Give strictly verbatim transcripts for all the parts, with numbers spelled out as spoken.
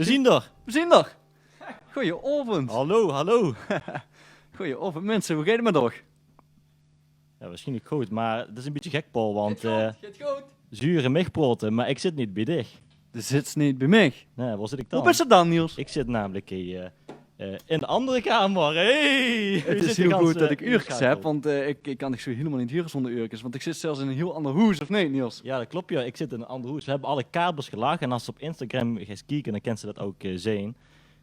We zien d'r. We zien d'r. Goojenaovend. Hallo, hallo. Goojenaovend, minse. Wie geit 't mit uch? Jao, waarsjienlik good, mer 't is ein bietje gek, Paul, want, eh, ze huuere mich praote, mer ich zit neet bie dich. Doe zits neet bie mich. Nae, wo zit ich dan? Wo bis se dan, Niels? Ich zit namelik, eh, eh, in de anger kamer. Hey, 't is hiel good det ich uurkes höb, want, eh, ich, ich kan dich zoe hielemaol neet hure zónger uurkes, want ich zit zelfs in ein hiel anger hoes, of neet, Niels? Jao, det klop, jao. Ich zit in ein anger hoes. Veer höbbe alle kabels gelag en es se op Instagram geis kieke, dan kins se det ouch, eh, zeen.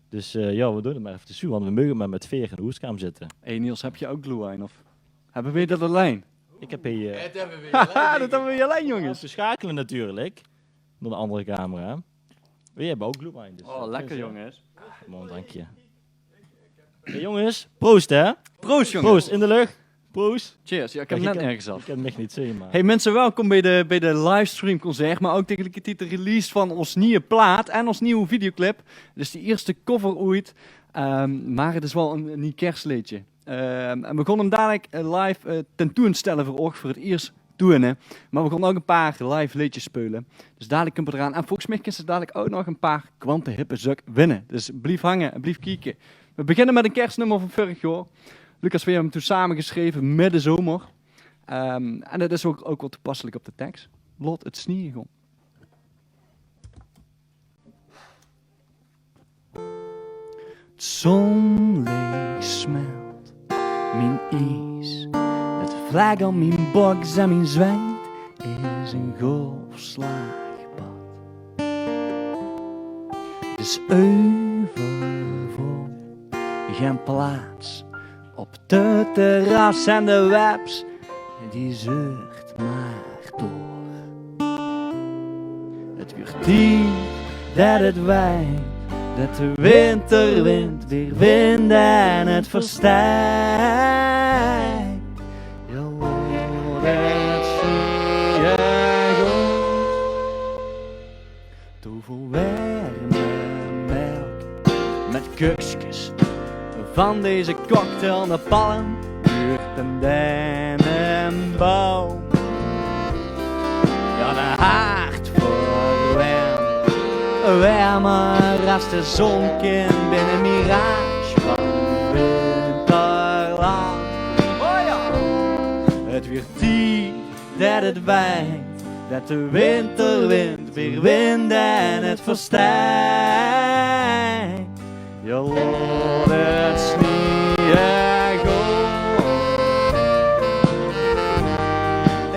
Dus, eh, jao, veer doon 't mer effe zoe, want veer moge mer mit veer in de hoeskamer zitte. Hey Niels, höbs doe ouch glühwein, of höbbe veer det allein? Ich höb hie, eh, Haha, det höbbe veer allein, jónges. Veer schakele natuurlik nao de anger kamer. Veer höbbe ouch glühwein, dus, eh, lekker, jónges. Mooi, dank dich. Hey, jónges, proost, hè? Proost, jónges. Proost, in de luch. Proost. Cheers. Jao, ich höb 'm net neergezat. Ich kan 't neet zeen, mer... Hey minse, welkom bie de, bie de livestream concert, mer ouch tegeliekertied de release van ós nieje plaat en ós nieje videoclip. 't Is de ierste cover oeit, ehm, mer 't is waal ein, ein nie kersleedje. Ehm, en veer gaon 'm dalik, eh, live, eh, tentoonstelle veur uch, veur 't iers toeëne. Mer veer gaon ouch ein paar live leedjes speule. Dus dalik kómme veer d'raan. En volges mich kins se dalik ouch nog ein paar Kwante Hippe Zök winne. Dus blief hange en blief kieke. Veer beginne mit ein kersnummer van vörig jaor. Lucas, veer höbbe 'm toen same gesjreve, midde zomer. Ehm, en det is ouch, ouch waal toepasselik op de teks. Laot 't snieje gaon. 't Zónlich smelt, mien ies. 't Vlek aan mien bóks en mien zweit is ein golfslaagpad. 't Is euvervol, gein plaats op 't terras en de webs, die zeurt mer door. 't Wuuert tied det 't weit, det de winterwind weer windj en 't versteit. Jao, det zie ich ouch. Toeverwerme melk mit kukskes van deze cocktail aan de palm, buurt en dennenboum. Jao, de hart verwermt, wermer as de zon kin binne mirage van winterland. Oh jao. 't Wuuert tied det 't weit, det de winterwind weer windj en 't versteit. Jao, laot 't snieje gaon.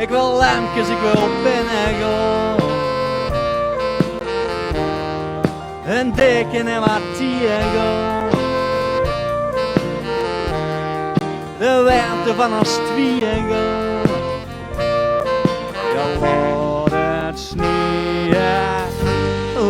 Ich wil lempkes, ich wil pinnegaon. Ein deken en waat thee gaon. De wermte van ós twieë gaon. Jao, laot 't snieje.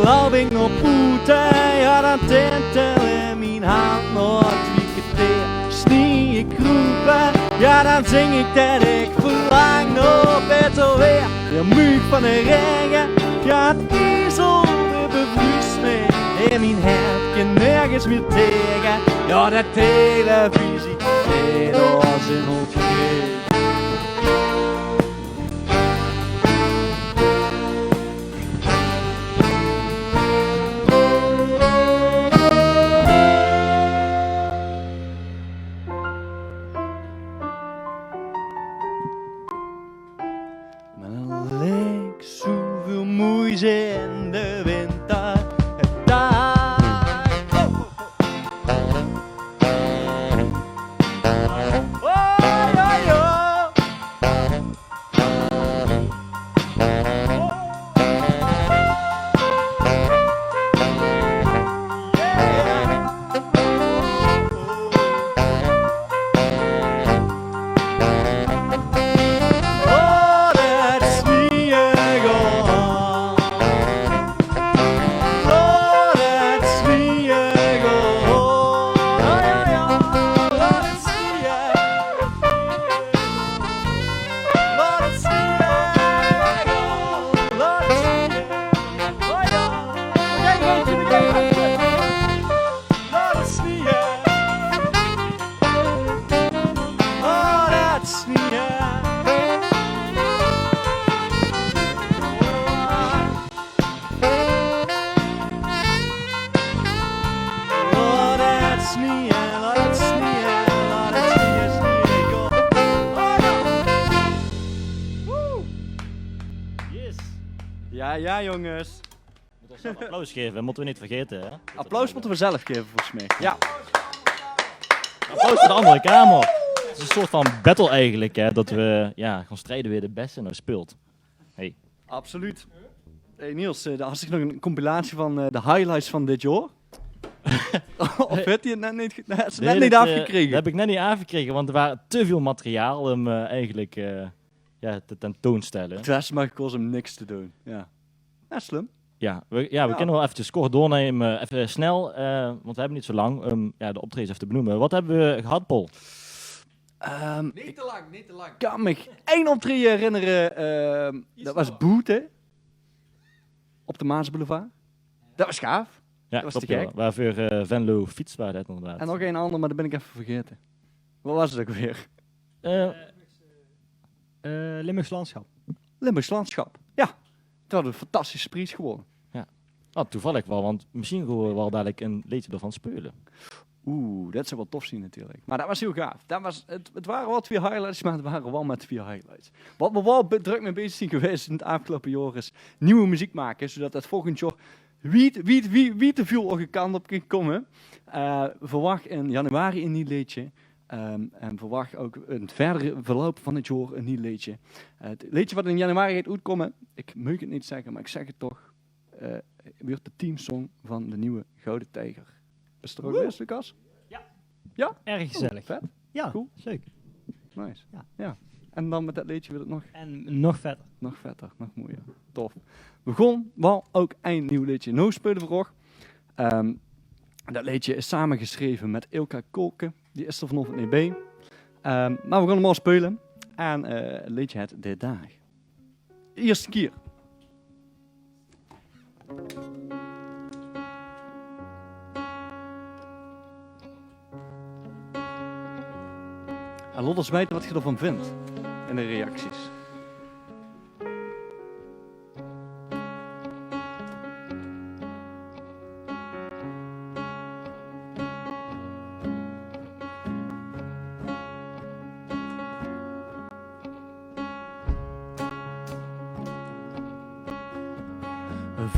Laot mich nao boete, jao, dan tintel in mien hand nog twieë kerteer. Snieje kroepe, jao, dan zing ich det ich verlang nao bitter weer. De muug van de raenge, jao, 't ies alweer bevries mich. In mien hemdje nerges mier taenge. Jao, de televisie, det is in ós greep. Mer d'r ligk zoeväöl moeis in de winterdaag. Oh, oh, oh. Snieë, laot 't snieë, laot 't snieë, snieë, kom. Woe! Yes. Jao, jao, jónges. Mót ós zelf applaus gaeve, mótte v'r neet vergaete, hè? Applaus mótte v'r zelf gaeve, volges mich. Jao. Applaus veur de anger kamer. 't Is 'n soort van battle eigelik, hè, det v'r, jao, gaon strieje wae de bèste noe speult. Hey. Absoluut. Hey Niels, eh, dao has se nog 'n compilatie van, eh, de highlights van dit jaor. Of haet geer 't net neet ge-, haet geer 't net neet aafgekrege? Det höb ich net neet aafgekrege, want d'r waas te väöl materiaal óm, eh, eigelik, eh, jao, te tentoonstelle. Toen höbs se mer gekeze óm niks te doon. Jao. Jao, slum. Jao, v'r, jao, v'r kinne waal efkes kort doornumme, effe snel, eh, want v'r höbbe neet zo lang óm, jao, de optraejes effe te benoeme. Waat höbbe v'r gehad, Paul? Ehm, neet te lang, neet te lang. Ich kan mich ein optraeje herinnere, ehm, det waas boete op de Maasboulevard. Det waas gaaf. Jao, det waas klop, te gek. Jao. Waor veur, eh, Venlo Fiets waas det inderdaad. En nog ein anger, mer det bön ich effe vergaete. Waat waas 't ouch weer? Eh, eh, Limburgs Landschap. Limburgs Landschap, jao. Toen hadde v'r 'n fantastische pries gewónne. Jao. Ah, toevallig waal, want mesjien gaon v'r waal dalik 'n leedje d'rvan speule. Oeh, det zou waal tof zeen natuurlik. Mer det waas hiel gaaf. Det waas, 't, 't wore waal twieë highlights, mer 't wore waal mer twieë highlights. Waat v'r waal be-, drök mei bezig zeen gewaes in 't aafgeloupe jaor is nuuj meziek make, zoedet det volgend jaor wied, wied, wied, wied te väöl ónge kant op kin kómme. Eh, verwach in januari 'n nuuj leedje. Ehm, en verwach ouch in 't verdere verloup van 't jaor 'n nuuj leedje. Eh, 't leedje waat in januari geit oetkómme, ich maag 't neet zègke, mer ich zègk 't toch. Eh, wuuert de teamsong van de nuuj Gouden Tijger. Bös se d'r ouch gewaes, Lucas? Jao. Jao? Erg gezellig. Oeh, vet. Jao, cool. Zeker. Nice. Jao. Jao. En dan mit det leedje wuuert 't nog... En nog vetter. Nog vetter, nog moojer. Tof. V'r gaon waal ouch ein nuuj leedje noe speule veur uch. Ehm, det leedje is samegesjreve mit Ilka Kolke. Die is d'r vanaovend neet bie. Ehm, mer v'r gaon 'm waal speule. En, eh, 't leedje haet De Daag. Ierste kier. En laot ós weite waat geer d'rvan vindj in de reacties.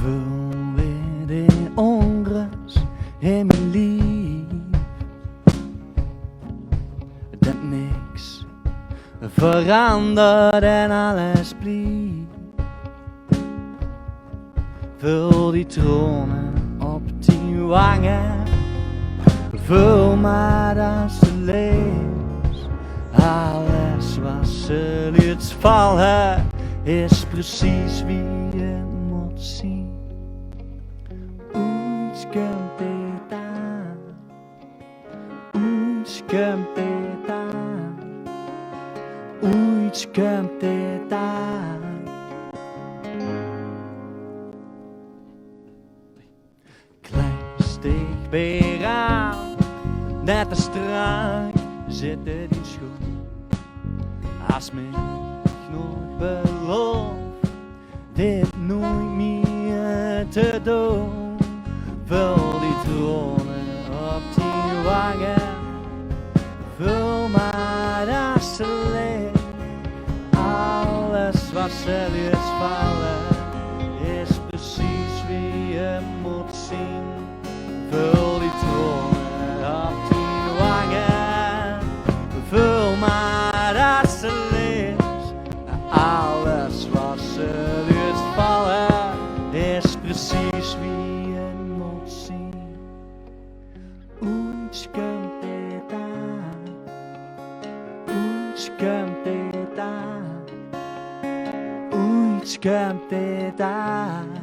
Völ weer de ónrös in mien lief. Det niks verandert en alles blief. Völ die traone op dien wange. Völ mer det se leefs. Alles waat se luuts valle is precies wie 't mót zien. Oeits kump dit aan. Oeits kump dit aan. Oeits kump dit aan. Klein steeg weer aan, net te strak zitte dien schoen. Has mich nog beloof dit noeit mier te doon. Völ die traone op dien wange. Völ mer det se leefs. Alles waat se luuts valle is precies wie 't mót zien. Völ die traone op dien wange. Völ mer det se leefs. Alles waat se luuts valle is precies wie 't mót zien. Oeits kump dit aan. Oeits kump dit aan. Oeits kump dit aan.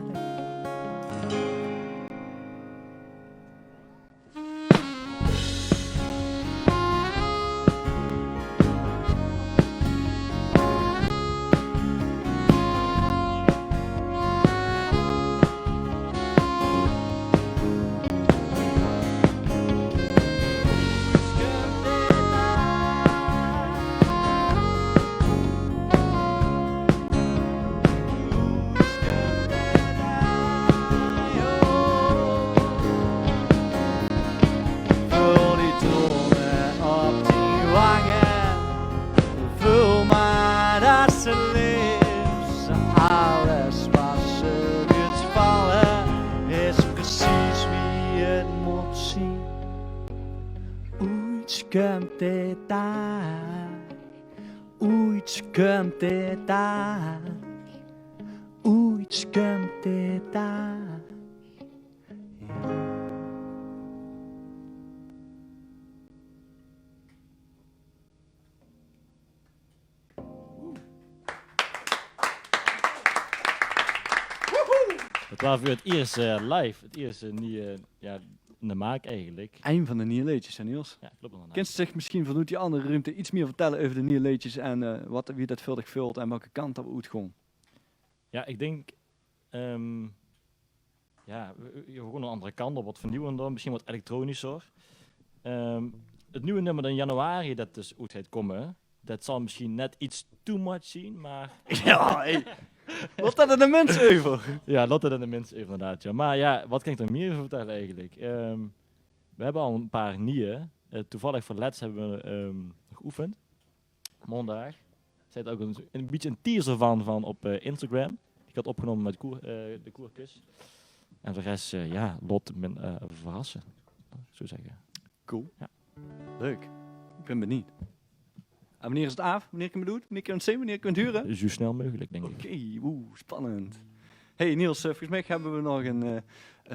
Oets kump de daag, oets kump de daag, oets kump de daag. Dat waar veur 't iers, eh, live, 't iers, eh, nie, eh, ja, in de maak eigelik. Ein van de nie leedjes, hè, Niels? Ja, klop inderdaad. Kins dich misschien vanoet die andere ruumte iets mier vertelle euver de nie leedjes en, eh, wat, wie dat veur dich veult en welke kant dat we oetgoon? Ja, ik dink, ehm, ja, we, we goon 'n andere kant op, wat vernieuwender, misschien wat elektronischer. Ehm, 't nuuje nummer in januari dat dus oet geit komme, dat zal misschien net iets too much zien, maar ja, hey. Laot dat aan de minse euver. Ja, laot dat aan de minse euver, inderdaad, ja. Maar ja, wat kan ik d'r mier euver vertelle eigelik? Ehm, we hebbe al 'n paar nieje. Eh, toevallig veur lets hebbe we, ehm, nog geoefend. Maondaag. Zit ook 'n, 'n bietje 'n teaser van, van op, eh, Instagram. Ik had opgenome met koer-, eh, de koerkes. En veur de res, eh, ja, laot min, eh, verrasse. Zou ik zegge. Cool. Ja. Leuk. Ik bin benuujd. En wanneer is 't aaf? Wanneer kinne we 't doon? Wanneer kinne we 't zeen? Wanneer kinne we 't hure? Zo snel mogelijk, denk ik. Oké, oeh, spannend. Hey Niels, eh, volges mich hebbe we nog 'n, eh,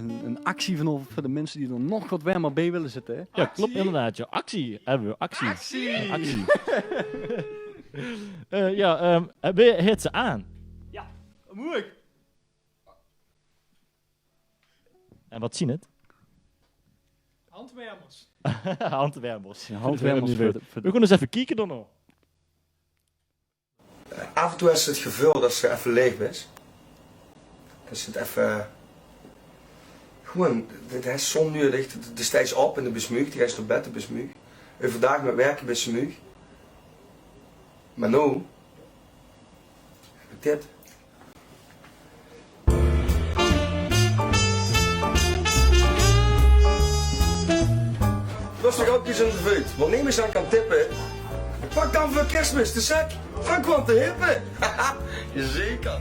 'n, 'n actie vanaovend veur de minse die d'r nog wat wermer bie wille zitte, hè? Ja, klop, actie? Inderdaad, ja. Actie, hebbe we, actie. Actie! Actie. Eh, ja, ehm, hebbe we, het ze aan? Ja, moeilijk. En wat zien het? Handwermers. Handwermers. Ja, handwermers veur de, veur de... We goon ens effe kieke dan nog. Af en toe is 't geveul dat ze effe leeg is. Dat ze 't effe, gewoen, de, de is zon nuuedig. De, de steis op en de bis meug, de geis nao bed, de bis meug. Euverdaag met werke bis ze meug. Maar noe, dit. Dat is toch ook iets in de veut, want nemes aan kan tippe. Pak dan veur Kersmis de zak van Kwante Hippe. Haha, jazeker.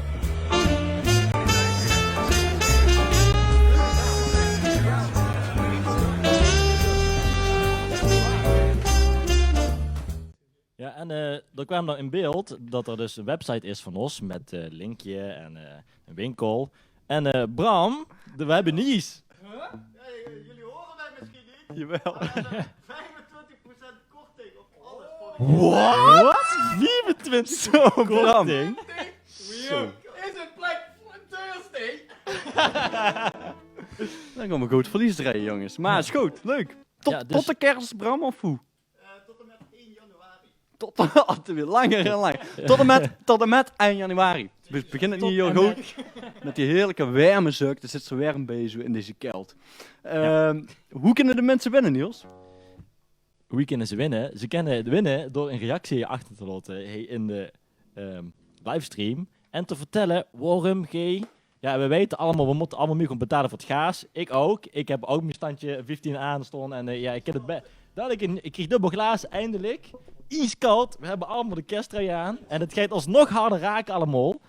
Ja, en, eh, d'r kwaam dan in beeld dat er dus 'n website is van os met, eh, linkje en, eh, 'n winkel. En, eh, Bram, de, we hebbe nies. Huh? Hey, eh, jullie horen mij misschien niet, jawel, maar we hebben vijfentwintig procent korting op alles voor de... Wat? Vijfentwintig procent korting? Zo. Is het Black Thursday? Dan gaon we good verlies drejje, jonges. Maar is good, leuk. Tot, ja, dus tot de kers, Bram, of hoe? Eh, tot en met één januari. Tot, altijd weer langer en langer. Tot en met, tot en met eind januari. We beginne 't nuuj jaor good. Met die heerlijke werme zök. D'r zit zo werm bie, zo in deze keld. Ja. Ehm, hoe kinne de minse winne, Niels? Wie kinne ze winne? Ze kinne winne door 'n reactie achter te laote, hey, in de, ehm, livestream. En te vertelle waorum ge Ja, we weite allemaol, we motte allemaol mier gaon betale veur 't gaas. Ik ouk. Ik heb ouk mien standje vieftien aan staon en, eh, ja, ik heb 't be-, dat ik in, ik krieg dubbel glaas, eindelik. Ieskald. We hebbe allemaol de kerstrui aan. En 't geit os nog harder rake allemaol.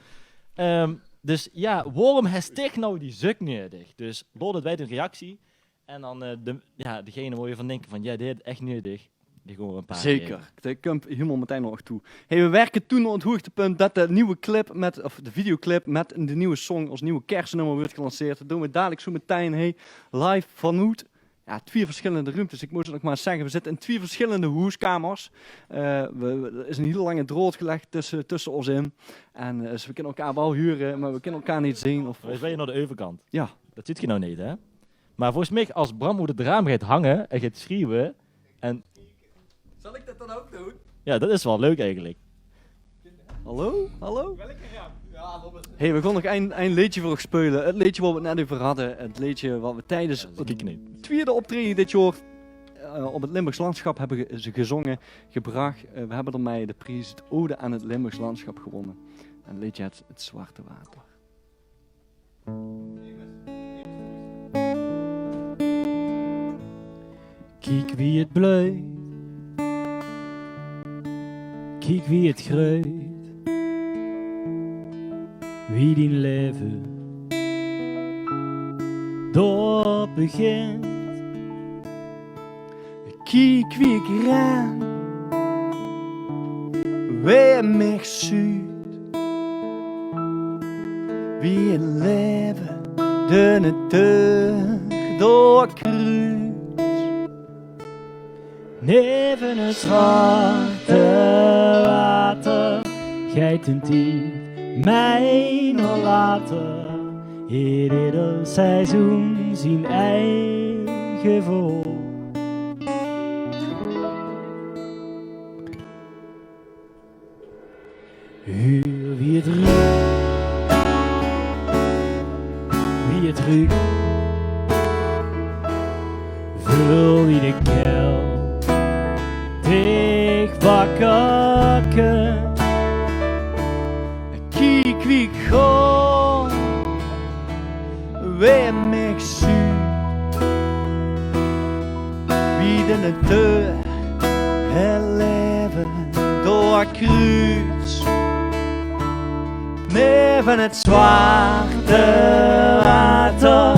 Ehm, dus ja, waorum hes dich now die zök nuuedig? Dus laot 't weite in de reactie. En dan, eh, de, ja, degene wo je van dinke van, ja, die het echt nuuedig. Die gaon we 'n paar... Zeker. Geven. Dat kump hielemaol metein nao uch toe. Hey, we werke toe nao 't hoogtepunt dat de nieuwe clip met, of de videoclip met de nieuwe song, os nieuwe kersnummer, weurt gelanceerd. Dat doon we dalik zo metein, hey, live vanoet, ja, twieë verschillende ruumtes. Ik mot 't nog maar zegge, we zitte in twieë verschillende hoeskamers. Eh, we, we, d'r is 'n hiel lange draod geleg tusse, tusse os in. En, eh, dus we kinne elkaar wel hure, maar we kinne elkaar niet zeen. Of, of... We zeen nao de euverkant. Ja. Dat ziet ge now niet, hè? Maar volges mich, as Bram oet 't raam geit hange en geit schrieuwe en... Zal ik dat dan ook doen? Ja, dat is wel leuk eigenlijk. Hallo? Hallo? Welke raam? Ja, Robert. Hey, we gaon nog ein, ein leedje veur uch speule. 't Leedje wo we 't net euver hadde. 't Leedje wat we tijdens 't twiede optraeje dit jaor, eh, op 't Limburgs Landschap hebbe ge-, ze gezonge, gebrach. Eh, we hebbe d'r mei de pries 't Ode aan 't Limburgs Landschap gewonne. En 't leedje het 't Zwarte Water. Kiek wie 't bleuit, kiek wie 't greujt, wie dien laeve dao begint. Kiek wie ik ren, wee mich zuut, wie 't laeve de natuur doorkruuts. Neve 't zwarte water geit 'n tied, mei nao later, heet ieder seizoen zien eige volk. Huur wie 't ruuk, wie 't ruuk. Veul wie de kel dich wakker kump. Kiek wie ik gaon, wee mich zuut, wie de natuur 't laeve doorkruuts. Neve 't zwarte water,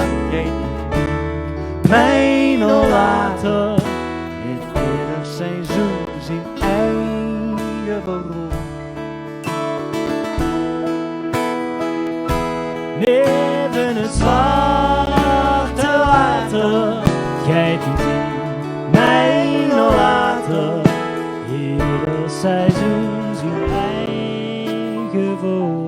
mei nao later, heet ieder seizoen zien eige volk. Neve 't zwarte water geit 'n tied, mei nao later, ieder seizoen zien eige volk.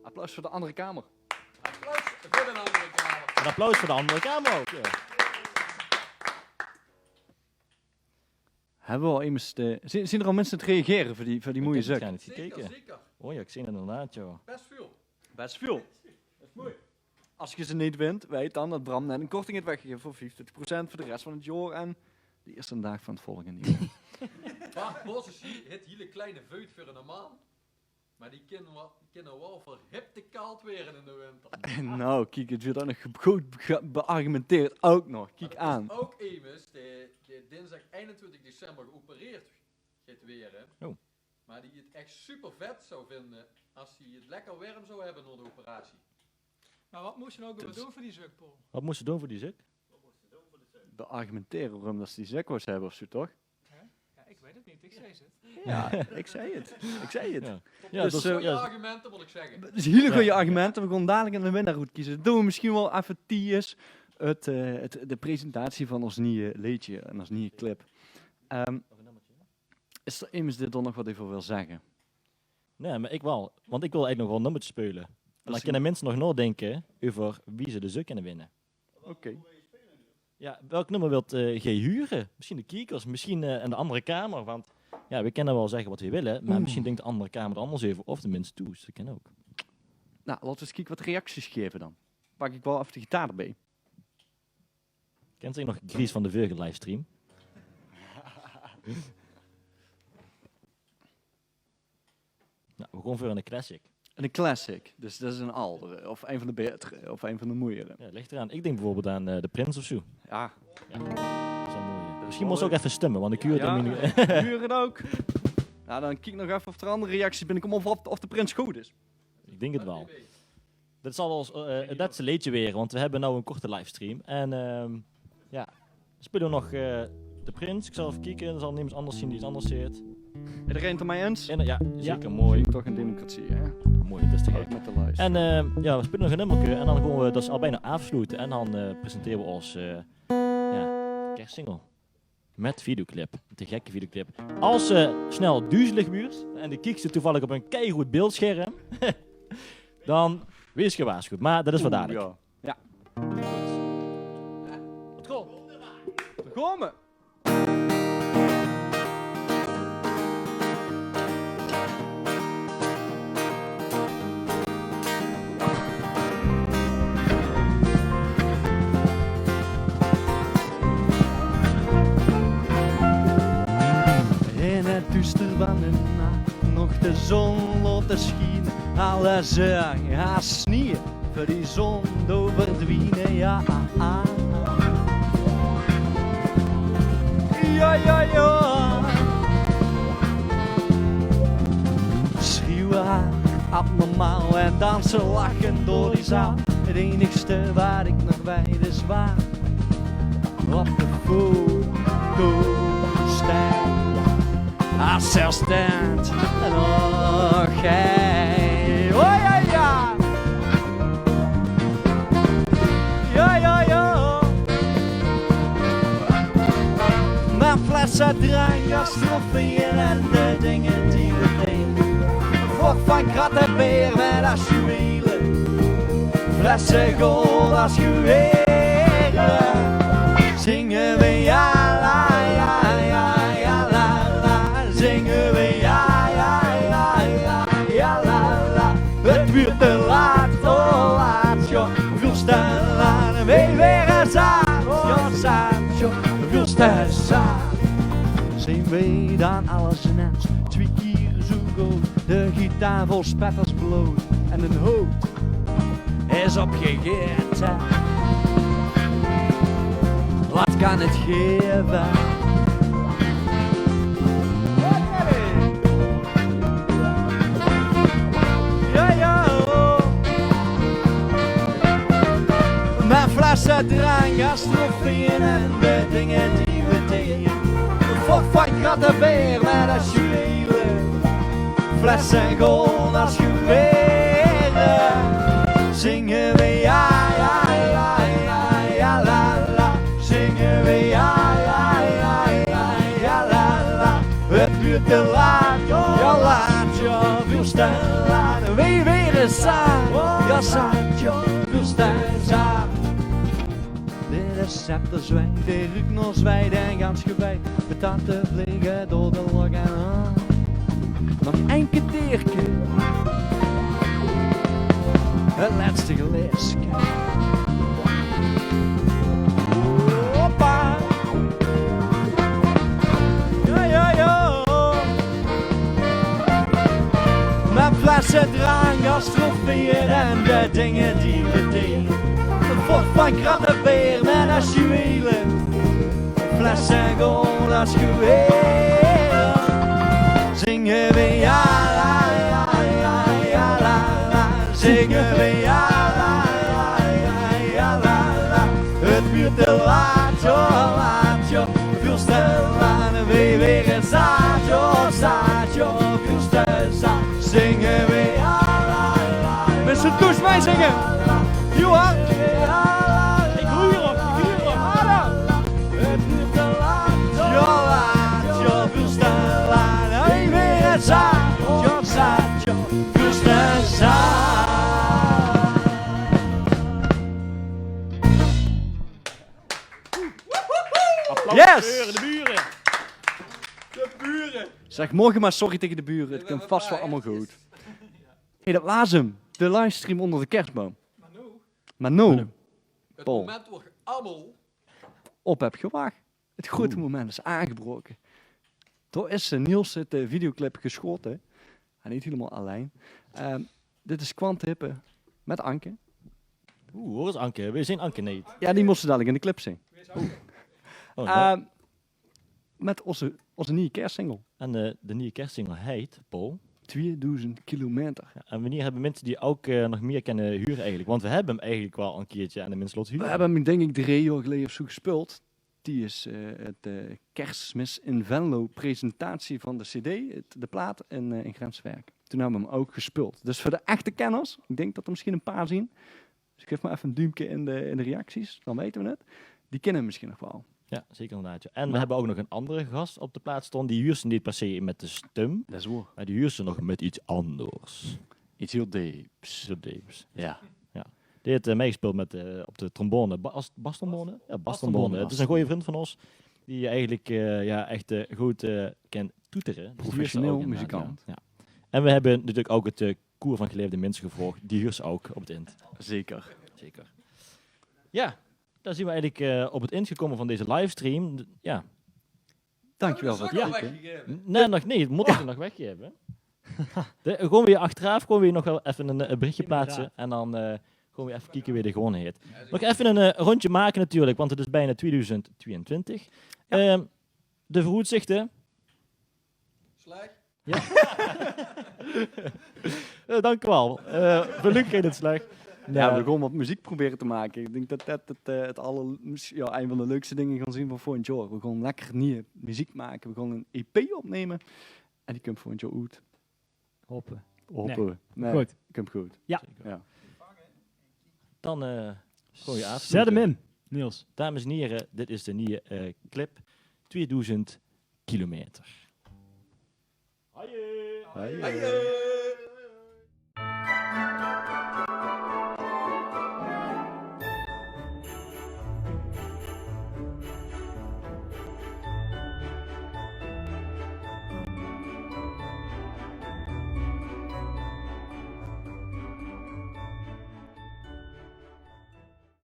Applaus veur de andere kamer. Applaus veur de andere kamer. En applaus veur de andere kamer ouk, jao. Hebbe we al emes de, zien, zien d'r al minse aan 't reagere veur die, veur die moeie zök? Zeker, zeker. O jao, ik zeen 't inderdaad, jao. Bes väöl. Bes väöl. Det is mooi. As ge ze neet wint, weit dan det Bram net 'n korting haet weggegaeve veur viefentwintig procent veur de res van 't jaor en de ierste daag van 't volgende jaor. Bart Bosses haet hiele kleine veut veur 'ne man, maar die kinne waal, die kinne waal verhipte kald waere in de winter. Nou, kiek, 't wuuert dan nog good ge-, beargumenteerd ouk nog. Kiek aan. Ouk emes dae, dae dinsdag einentwintig december geopereerd geit waere. O. Maar die 't echt super vet zou vinde as die 't lekker werm zou hebbe nao de operatie. Maar wat mós se nou ouk weer doon veur die zök, Paul? Wat mós se doon veur die zök? Beargumentere waorum det ze die zök wous hebbe of zo, toch? Hè? Ja, ik weit 't neet. Ik zei 't. Ja, ik zei 't. Ik zei 't. Ja. Ja, dus, dus, eh, goeie argumente, mót ik zegge. Dus hiele goeie argumente. We gaon dalik 'ne winnaar oetkeze. Det doon we misschien waal effe tiedes 't, eh, 't, de presentatie van ós nieje leedje en ós nieje clip. Ehm, Is d'r emes dae dao nog wat euver wil zegge? Nae, maar ik waal. Want ik wil eigelik nog waal nummertjes speule. En dan kinne minse nog naodinke euver wie ze de zök kinne winne. Oké. Ja, welk nummer wilt, eh, geej hure? Misschien de kiekers, misschien, eh, in de andere kamer. Want ja, we kinne waal zegge wat we wille, maar misschien dinkt de andere kamer d'r anders euver. Of de minse thoes, det kan ouk. Nou, laote we ens kieke wat de reacties gaeve dan. Pak ik waal effe de gitaar d'rbie. Kent ze nog Gries van de veurige livestream? Nou, we gaon veur 'ne classic. 'Ne classic, dus det is 'n aldere, of ein van de baetere, of ein van de moeiere. Ja, ligt d'raan. Ik dink beveurbeeld aan, eh, De Prins of zo. Ja. Ja, det is 'n mooie. Misschien mós se ouk effe stumme, want ik huur 't in mien... Ja, ik huur 't ouk. Nou, dan kiek nog effe of d'r andere reacties binnekomme of, of de Prins good is. Ik dink 't waal. Dit zal waal ós, eh, 't lètste leedje waere, want we hebbe now 'n korte livestream. En, ehm, ja, dan speule we nog, eh, De Prins. Ik zal effe kieke, d'r zal nemes anders zien dae get anders zaet. Ederein 't d'rmei ens? En, ja, zeker, mooi. Toch 'n democratie, hè? Mooi, det is te gek. Ouk mit de luister. En, ehm, ja, we speule nog 'n nummerke en dan gaon we dus al bijna aafsloete. En dan, eh, presentere we ós, eh, ja, kerstsingle. Met videoclip. Te gekke videoclip. As ze snel duzelig wuuert en de kieks ze toevallig op 'n keigood beeldscherm, dan wees gewaarschuwd. Maar det is veur dalik. Oeh, ja. Ja. Good. Dao gaon we. In 't duuster van de nach nog de zon laote schiene. Alle zörg, haos nie, veur die zon doe verdwiene, ja. Ja, ja, ja. Maar we dansen lachend door die zaal. Het enigste wat ik nog weet is waar op de foto staat. Assistent. En oh, hey. Oh ja, ja. Ja, ja, ja. Met flessen drank, ja, stroefeën en de dingen die we deden. Vocht van krattenbeer met als juwelen. Flessen gold als juwelen. Zingen we ja, la, ja, ja, ja, la, la. Zingen we ja, ja, ja, ja, ja, la, la. Het duurt te laat, oh, laat, joh. Vuur staan aan, we weer eens aan. Ja, staan, joh. Vuur staan aan. Zien we dan alles ineens twee keer zo groot? De gitaar vol spetters bloot en een hoed is opgegeten. Wat kan het geven? Ja, ja. Met flessen drank, gastrofiën en de dingen die we deden. Vocht van krattenbeer met als juwelen. Flessen gold als juwelen. Zingen we ja, ja, ja, ja, ja, la, la. Zingen we ja, ja, ja, ja, ja, la, la. Het duurt te laat, ja, laat, ja, vuur staan aan. We weer eens aan, ja, zaad, ja, vuur staan aan. De receptor zwijgt, de ruuk naar zwijt en gans gewijd. Patate vliegen door de lok en aan. Nog ein keteerke. Het laatste glaasje. Hoppa. Ja, ja, ja. Met flessen drank, gastrofiën en de dingen die we deden. Een vocht van krattenbeer met als juwelen. Flessen gold als juwelen. Zingen we ja, la, ja, ja, ja, la, la. Zingen we ja, la, ja, ja, ja, la, la. Het duurt te laat, joh, laat, joh. Vuur staan aan, we weer eens zaad, joh, zaad, joh. Vuur staan aan, zingen we ja, la, la. Mensen, doe eens meezingen. Johan. Ik huur hem, ik huur hem. Hallo. Het duurt te laat, joh, laat, joh, vuur staan aan. Hey, weer eens zaad, joh, zaad, joh, vuur staan aan. Applaus. Yes! Voor de buren. De buren. Zeg morgen maar sorry tegen de buren. Het komt vast wel allemaal goed. Hey, dat was hem. De livestream onder de kerstboom. Maar nou. Maar nou. Het Paul. Moment waar je allemaal op hebt gewacht. Het grote moment is aangebroken. Door is eh, Niels het eh, videoclip geschoten. Hij niet helemaal alleen. Ehm, dit is Kwant Hippe met Anke. Oeh, hoor eens Anke. We zien Anke niet. Ja, die moesten dadelijk in de clip zien. Oh, ja. Ehm, met onze, onze nieuwe kerstsingle. En eh, de nieuwe kerstsingle heet, Paul? Tweeduizend kilometer. Ja, en wanneer hebben mensen die ook eh, nog meer kunnen huren eigenlijk? Want we hebben hem eigenlijk wel een keertje aan de mensen laten huren. We hebben hem denk ik drie jaar geleden of zo gespeeld. Die is eh, het eh, Kerstmis in Venlo presentatie van de cd, het, de plaat in, eh, in Grenswerk. Toen hebben we hem ook gespeeld. Dus voor de echte kenners, ik denk dat er misschien een paar zien. Dus geef maar even een duimpje in de, in de reacties, dan weten we het. Die kennen hem misschien nog wel. Ja, zeker inderdaad. Ja. En we hebben ook nog een andere gast op de plaat staan. Die huurt ze niet per se met de stem. Dat is waar. Maar die huurt ze nog met iets anders. Iets heel deeps. Heel deeps. Ja. Ja. Die heeft eh, meegespeeld met, eh, op de trombone. Bas, bastrombone? Ja, bastrombone. Het is een goede vriend van ons. Die eigenlijk eh, ja, echt eh, goed eh, kan toeteren. Dus die huurt ze ook inderdaad, ja. Professioneel muzikant. Ja. En we hebben natuurlijk ook het eh, koor van geleefde mensen gevraagd. Die huurt ze ook op het eind. Zeker. Zeker. Ja, dan zien we eigenlijk eh, op het eind gekomen van deze livestream. D- Ja. Dankjewel voor het kijken. Nee, nog niet. Moet ik er nog weggeven? De, gewoon weer achteraf, gewoon weer nog wel even een, eh, berichtje plaatsen. En dan eh, gewoon weer even kijken wie de gewonnen heeft. Nog even een eh, rondje maken natuurlijk, want het is bijna tweeduizend tweeëntwintig. Ehm, de vooruitzichten. Slecht. Ja. Eh, dank u wel. Eh, veur leuk in het slag. Ja, we gewoon wat muziek proberen te maken. Ik denk dat dat het, eh, het aller, ja, een van de leukste dingen gaan zien van volgend jaar. We gaan lekker nieuwe muziek maken. We gaan een E P opnemen. En die komt volgend jaar uit. Hoppe. Hopen we. Nee, Goed. Komt goed. Ja. Ja. Dan eh gooi je af. Zet hem in, Niels. Dames en heren, dit is de nieuwe eh, clip. tweeduizend kilometer. Hey.